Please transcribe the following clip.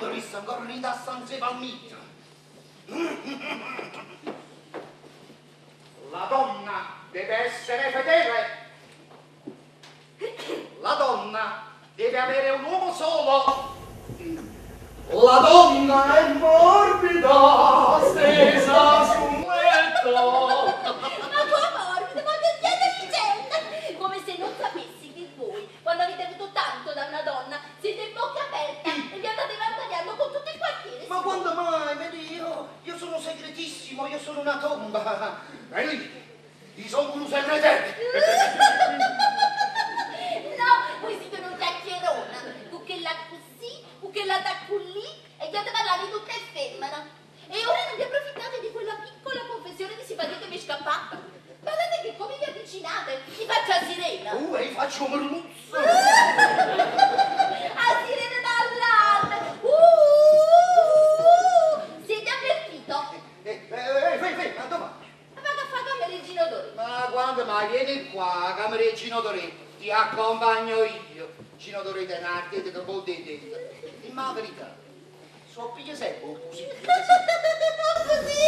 Quando rissa ancora rida a San Palmito. La donna deve essere fedele. La donna deve avere un uomo solo. La donna è morbida, stesa su un letto. Ma come morbida? Ma che state dicendo? Come se non sapessi che voi, quando avete avuto tanto da una donna, siete in bocca aperta e vi andate vantariando con tutto il quartiere. Ma quando mai? Vedi, io sono segretissimo, io sono una tomba. Vedi, io sono un segretero. No, voi siete uno chiacchierone, con che la così, con che la da lì e andate a parlare di tutte le femmine. E ora non vi approfittate di quella piccola confessione di simpatia che mi è scappata. Guardate che come vi avvicinate, vi faccio a sirena. E faccio un merluzzo. A sirena d'allarme. Siete avvertito? Fai, fai, ma domani. Ma vado a fare camere Gino Dorì. Ma quando mai vieni qua, camere Gino Dorì, ti accompagno io. Gino Dorì è un artista che vuol dire dentro. In ma verità, so piglia sempre un così. Così.